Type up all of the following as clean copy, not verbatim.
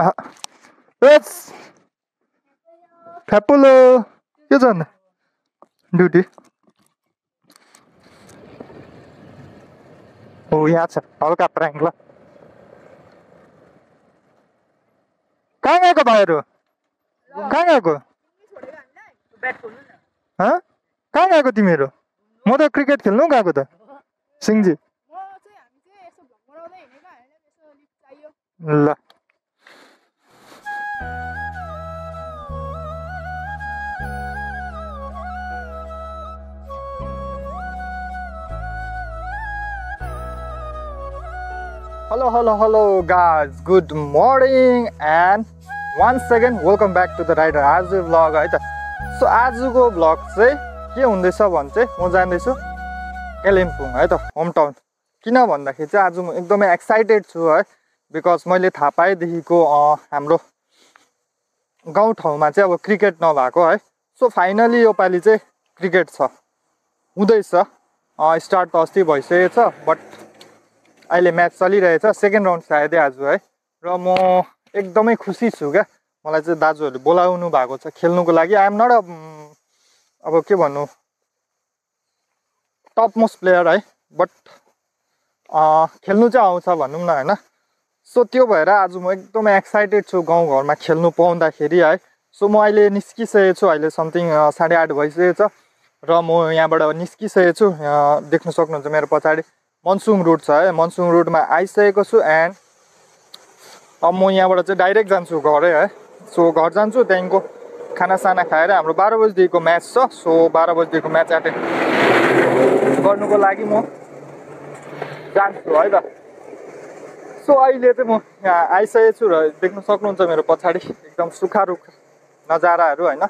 It's Pepolo. के छ अन्त ड्युटी हो यहाँ छ हल्का प्राङ्क ल कहाँ गएको भाइहरू कहाँ गएको कहाँ गएको तिमीहरू म त क्रिकेट खेल्नु गएको त सिंहजी ल Hello guys, good morning and once again welcome back to the Rider आज vlog है त सो आजको vlog चाहिँ के हुँदैछ भने चाहिँ म जाँदैछु कालिम्पोङ है त होम टाउन किन भन्दाखेरि चाहिँ आज म एकदमै एक्साइटेड छु है बिकज मैले थाहा पाएदेखिको हाम्रो गाउँ ठाउँमा चाहिँ अब क्रिकेट नभएको है सो फाइनली यो पालि चाहिँ क्रिकेट छ हुँदैछ स्टार्ट त अस्ति भइसकेको छ बट अहिले म्याच चलिरहेछ सेकेन्ड राउन्ड सायदै आज है र म एकदमै खुसी छु क्या मलाई चाहिँ दाजुहरूले बोलाउनु भएको छ खेल्नुको लागि आई एम नट अब के भन्नु टप मोस्ट प्लेयर है बट खेल्नु चाहिँ आउँछ भनौँ न होइन सो त्यो भएर आज म एकदमै एक्साइटेड छु गाउँघरमा खेल्नु पाउँदाखेरि है सो म अहिले निस्किसकेको छु अहिले समथिङ 8:30 भइसकेको छ र म यहाँबाट निस्किसकेको छु देख्न सक्नुहुन्छ मेरो पछाडि मनसुङ रुट छ है मनसुङ रुटमा आइसकेको छु एन्ड अब म यहाँबाट चाहिँ डाइरेक्ट जान्छु घरै है सो घर जान्छु त्यहाँदेखिको खानासाना खाएर हाम्रो 12 बजीदेखिको म्याच छ सो 12 बजीदेखिको म्याच एटेन्ड गर्नुको लागि म जान्छु है त सो अहिले चाहिँ म यहाँ आइसकेको छु र देख्न सक्नुहुन्छ मेरो पछाडि एकदम सुक्खा रुख नजाराहरू होइन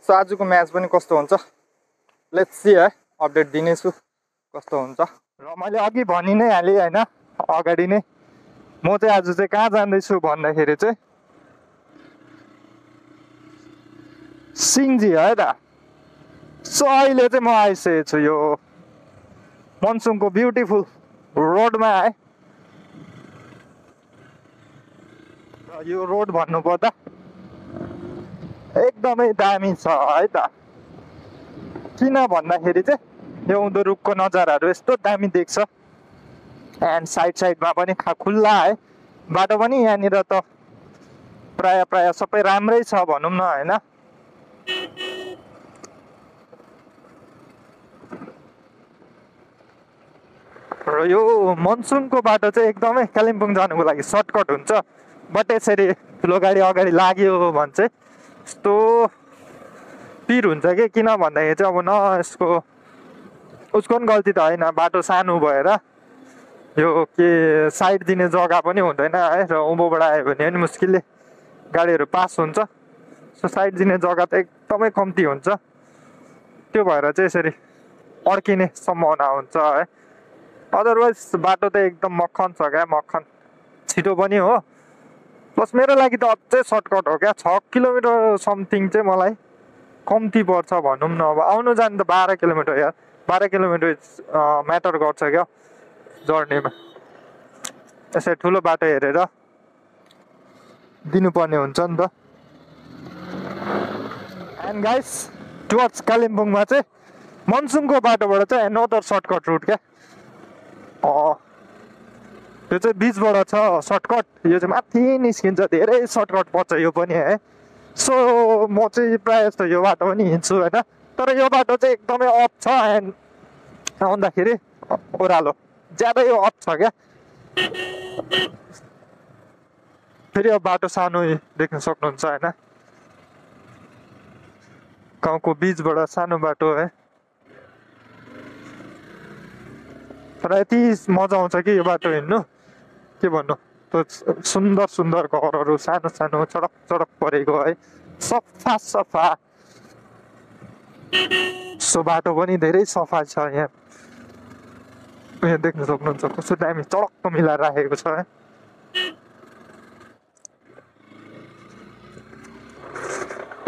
सो आजको म्याच पनि कस्तो हुन्छ लेट्स सी है अपडेट दिनेछु कस्तो हुन्छ र मैले अघि भनि नै हालेँ होइन अगाडि नै म चाहिँ आज चाहिँ कहाँ जाँदैछु भन्दाखेरि चाहिँ सिंहजी है त सो अहिले चाहिँ म आइसकेको छु यो मनसुङको ब्युटिफुल रोडमा है र यो रोड भन्नुपर्दा एकदमै दामी छ है त किन भन्दाखेरि चाहिँ यो उँधो रुखको नजाराहरू यस्तो दामी देख्छ एन्ड साइडमा पनि खुल्ला है बाटो पनि यहाँनिर त प्राय सबै राम्रै छ भनौँ न होइन र यो मनसुङको बाटो चाहिँ एकदमै कालिम्पोङ जानुको लागि सर्टकट हुन्छ बट यसरी ठुलो गाडी अगाडि लाग्यो भने चाहिँ यस्तो पिर हुन्छ कि किन भन्दाखेरि चाहिँ अब न यसको उसको पनि गल्ती त होइन बाटो सानो भएर यो के साइड दिने जग्गा पनि हुँदैन है र उँभोबाट आयो भने पनि मुस्किलले गाडीहरू पास हुन्छ सो साइड दिने जग्गा त एकदमै कम्ती हुन्छ त्यो भएर चाहिँ यसरी अड्किने सम्भावना हुन्छ है अदरवाइज बाटो त एकदम मक्खन छ क्या मक्खन छिटो पनि हो प्लस मेरो लागि त अझै सर्टकट हो क्या 6 किलोमिटर समथिङ चाहिँ मलाई कम्ती पर्छ भनौँ न अब आउनु जानु त 12 किलोमिटर यार 12 किलोमिटर म्याटर गर्छ क्या जर्नीमा यसरी ठुलो बाटो हेरेर दिनुपर्ने हुन्छ नि त एन्ड गाइस टुवर्ड्स कालिम्पोङमा चाहिँ मनसुङको बाटोबाट चाहिँ अनदर सर्टकट रुट क्या त्यो चाहिँ बिचबाट छ सर्टकट यो चाहिँ माथि निस्किन्छ धेरै सर्टकट पर्छ यो पनि है सो म चाहिँ प्रायः जस्तो यो बाटो पनि हिँड्छु होइन तर यो बाटो चाहिँ एकदमै अप छ एन्ड आउँदाखेरि ओह्रालो ज्यादै यो अप छ क्या फेरि अब बाटो सानो देख्न सक्नुहुन्छ होइन गाउँको बिचबाट सानो बाटो है तर यति मजा आउँछ कि यो बाटो हिँड्नु के भन्नु त्यो सुन्दर घरहरू सानो सानो चडक परेको है सफा सो बाटो पनि धेरै सफा छ यहाँ देख्न सक्नुहुन्छ कस्तो दामी चडक्क मिलाएर राखेको छ है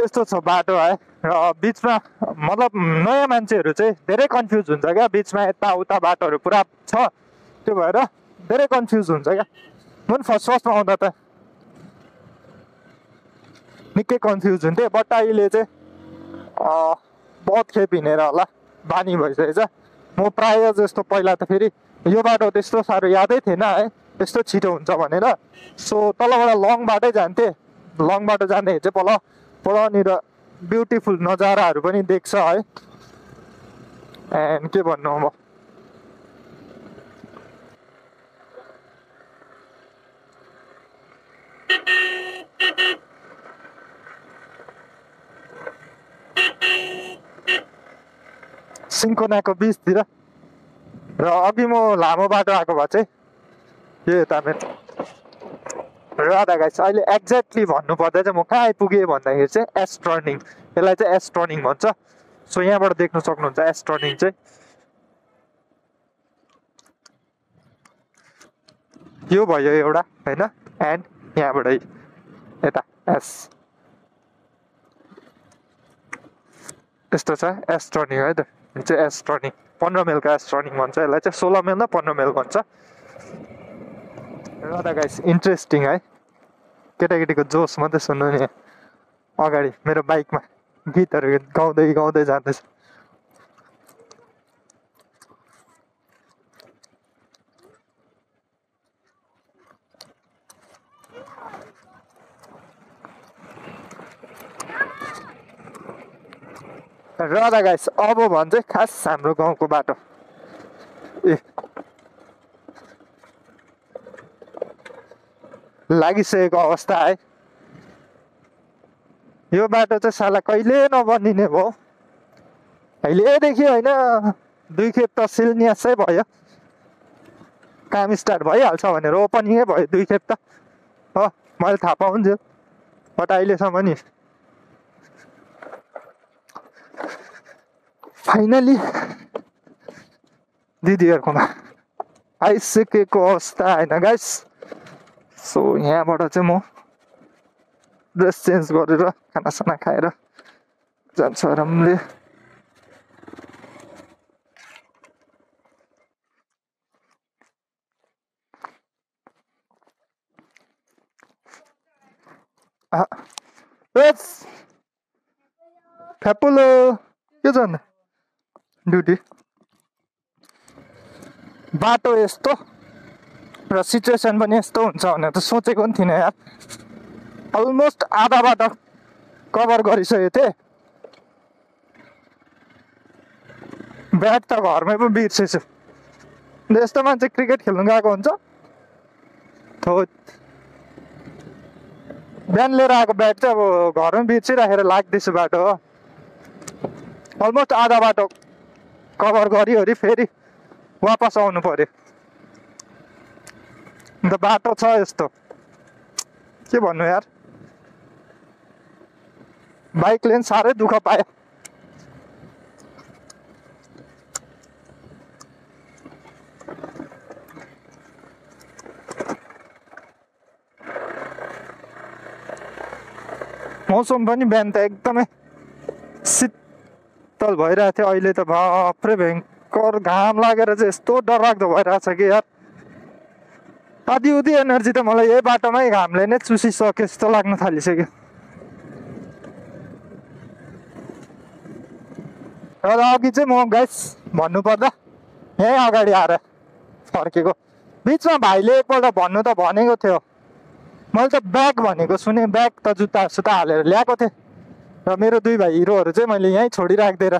यस्तो छ बाटो है र बिचमा मतलब नयाँ मान्छेहरू चाहिँ धेरै कन्फ्युज हुन्छ क्या बिचमा यताउता बाटोहरू पुरा छ त्यो भएर धेरै कन्फ्युज हुन्छ क्या म पनि फर्स्टमा आउँदा त निकै कन्फ्युज हुन्थेँ। बट अहिले चाहिँ बहुत खेप हिँडेर होला बानी भइसकेछ। म प्रायः जस्तो पहिला त फेरि यो बाटो त्यस्तो साह्रो यादै थिएन है, त्यस्तो छिटो हुन्छ भनेर। सो तलबाट लङ बाटै जान्थेँ। लङ बाटो जाँदाखेरि चाहिँ पलनिर ब्युटिफुल नजाराहरू पनि देख्छ है। एन्ड के भन्नु अब, सिन्कोनाको बिचतिर। र अघि म लामो बाटो आएको भए चाहिँ यो यता मेरो राधा गाइस। अहिले एक्ज्याक्टली भन्नुपर्दा चाहिँ म कहाँ आइपुगेँ भन्दाखेरि चाहिँ एस टर्निङ, यसलाई चाहिँ एस टर्निङ भन्छ। सो यहाँबाट देख्न सक्नुहुन्छ एस टर्निङ चाहिँ यो भयो एउटा होइन। एन्ड यहाँबाटै यता एस यस्तो छ एस टर्निङ है त। यो चाहिँ एस टर्निङ 15 माइलको एस टर्निङ भन्छ यसलाई चाहिँ। 16 माइल न 15 माइल भन्छ। र त गाइस इन्ट्रेस्टिङ है, केटाकेटीको जोस मात्रै सुन्नु नि। अगाडि मेरो बाइकमा गीतहरू गाउँदै गाउँदै जाँदैछ। र त गाइस अब भन्छ खास हाम्रो गाउँको बाटो लागिसकेको अवस्था है। यो बाटो चाहिँ साला कहिले नबनिने भयो। अहिलेदेखि होइन 2 खेप त शिलान्यासै भयो, काम स्टार्ट भइहाल्छ भनेर ओपनिङै भयो 2 खेप त हो, मैले थाहा पाउँछु। बट अहिलेसम्म नि फाइनली दिदीहरूकोमा आइसकेको अवस्था होइन गाइस। सो यहाँबाट चाहिँ म ड्रेस चेन्ज गरेर खानासाना खाएर जान्छ आरामले। फ्यापुलो के छ ड्युटी बाटो यस्तो र सिचुएसन पनि यस्तो हुन्छ भनेर त सोचेको पनि थिइनँ यार। अलमोस्ट आधा बाटो कभर गरिसकेको थिएँ। ब्याट त घरमै पनि बिर्सेछु। यस्तो मान्छे क्रिकेट खेल्नु गएको हुन्छ, बिहान लिएर आएको ब्याट चाहिँ अब घरमै बिर्सिराखेर लाग्दैछु बाटो हो। अलमोस्ट आधा बाटो कभर गरिवरी फेरि वापस आउनु पर्यो। अन्त बाटो छ यस्तो, के भन्नु यार, बाइकले पनि साह्रै दुःख पायो। मौसम पनि बिहान त एकदमै शीतल भइरहेको थियो, अहिले त बाफ्रे भयङ्कर घाम लागेर चाहिँ यस्तो डरलाग्दो भइरहेछ कि यार। आधी उधी एनर्जी त मलाई यही बाटोमै घामले नै चुसिसक्यो जस्तो लाग्न थालिसक्यो। र अघि चाहिँ म गाइस भन्नुपर्दा यहीँ अगाडि आएर फर्केको। बिचमा भाइले एकपल्ट भन्नु त भनेको थियो, मैले त ब्याग भनेको सुने, ब्याग त जुत्ता सुत्ता हालेर ल्याएको थिएँ। र मेरो 2 भाइ हिरोहरू चाहिँ मैले यहीँ छोडिराखिदिएर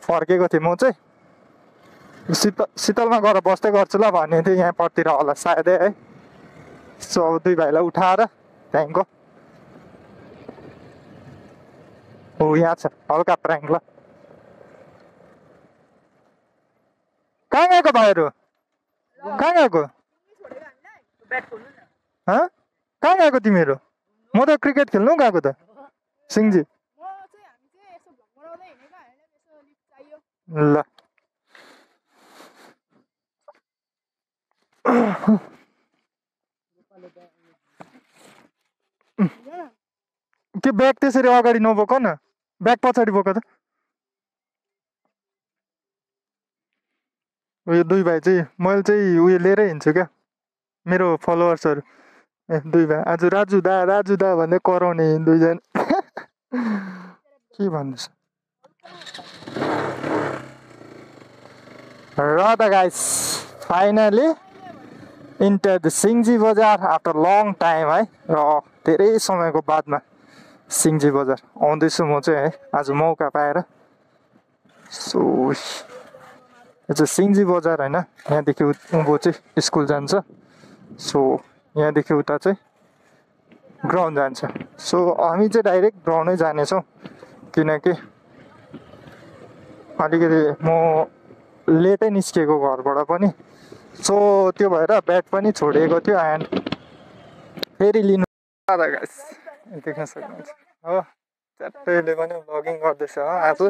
फर्केको थिएँ। म चाहिँ शीतलमा गएर बस्दै गर्छु ल भन्ने थिएँ, यहाँपट्टि होला सायदै है। सो 2 भाइलाई उठाएर त्यहाँको हो यहाँ छ हल्का प्र्याङ्क ल। कहाँ गएको भाइहरू, कहाँ गएको, कहाँ गएको तिमीहरू? म त क्रिकेट खेल्नु गएको त सिंहजी। ल के ब्याग त्यसरी अगाडि नबोक न, ब्याग पछाडि बोक त। उयो 2 भाइ चाहिँ मैले चाहिँ उयो लिएरै हिँड्छु क्या, मेरो फलोवर्सहरू। 2 भाइ आज राजु दा भन्दै कराउने 2 जना। के भन्दैछ र त गाइस फाइनली इन्टर द सिङ्जी बजार आफ्टर लङ टाइम है र धेरै समयको बादमा सिङ्जी बजार आउँदैछु म चाहिँ है आज मौका पाएर सो यो चाहिँ सिङ्जी बजार होइन यहाँदेखि उँभो चाहिँ स्कुल जान्छ सो यहाँदेखि उता चाहिँ ग्राउन्ड जान्छ सो हामी चाहिँ डाइरेक्ट ग्राउन्डै जानेछौँ किनकि अलिकति म लेटै निस्किएको घरबाट पनि सो त्यो भएर ब्याग पनि छोडिएको थियो एन्ड फेरि लिनु गाइस देख्न सक्नुहुन्छ हो च्याट्टैले पनि भ्लगिङ गर्दैछ हो आज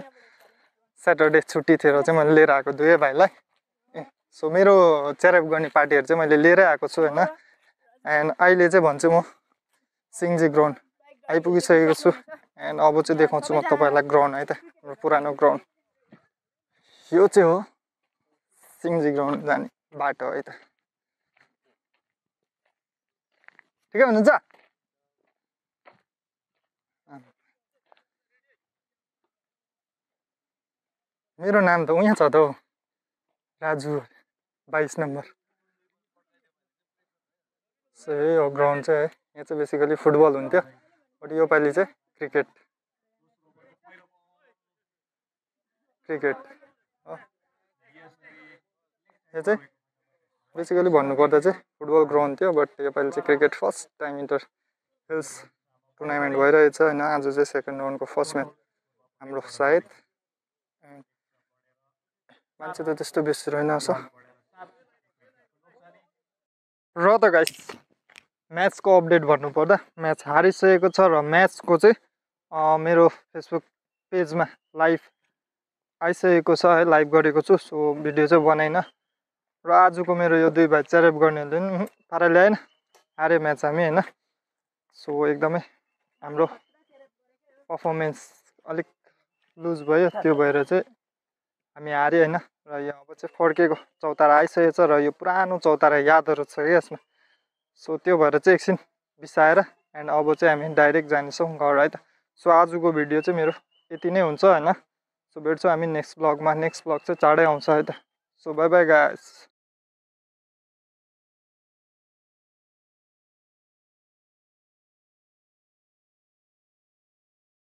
स्याटरडे छुट्टी थियो चाहिँ मैले लिएर आएको दुवै भाइलाई सो मेरो चेरेप गर्ने पार्टीहरू चाहिँ मैले लिएरै आएको छु होइन एन्ड अहिले चाहिँ भन्छु म सिङ्जी ग्राउन्ड आइपुगिसकेको छु एन्ड अब चाहिँ देखाउँछु म तपाईँलाई ग्राउन्ड है त पुरानो ग्राउन्ड यो चाहिँ हो सिङ्जी ग्राउन्ड जाने बाटो है त ठिकै हुनुहुन्छ मेरो नाम त उहाँ छ त हौ राजु 22 नम्बर सो यही हो ग्राउन्ड चाहिँ है यहाँ चाहिँ बेसिकली फुटबल हुन्थ्यो बट योपालि चाहिँ क्रिकेट हो यो चाहिँ बेसिकली भन्नुपर्दा चाहिँ फुटबल ग्राउन्ड थियो बट योपालि चाहिँ cricket first time inter hills tournament भइरहेछ होइन आज चाहिँ सेकेन्ड राउन्डको फर्स्ट म्याच हाम्रो सायद मान्छे त त्यस्तो बेसी रहेनछ र त गाइस म्याचको अपडेट भन्नुपर्दा म्याच हारिसकेको छ र म्याचको चाहिँ मेरो फेसबुक पेजमा लाइभ आइसकेको छ है लाइभ गरेको छु सो भिडियो चाहिँ बनाइन र आजको मेरो यो दुई भाइ च्यारेप गर्नेहरूले पनि पाराले आएन हारे म्याच हामी होइन सो एकदमै हाम्रो पर्फर्मेन्स अलिक लुज भयो त्यो भएर चाहिँ हामी हार्यो होइन र यो अब चाहिँ फर्केको चौतारा आइसकेको छ र यो पुरानो चौतारा यादहरू छ कि यसमा सो त्यो भएर चाहिँ एकछिन बिसाएर एन्ड अब चाहिँ हामी डाइरेक्ट जानेछौँ घर है त सो आजको भिडियो चाहिँ मेरो यति नै हुन्छ होइन सो भेट्छौँ हामी नेक्स्ट ब्लगमा नेक्स्ट ब्लग चाहिँ चाँडै आउँछ है त सो बाई बाई गाइस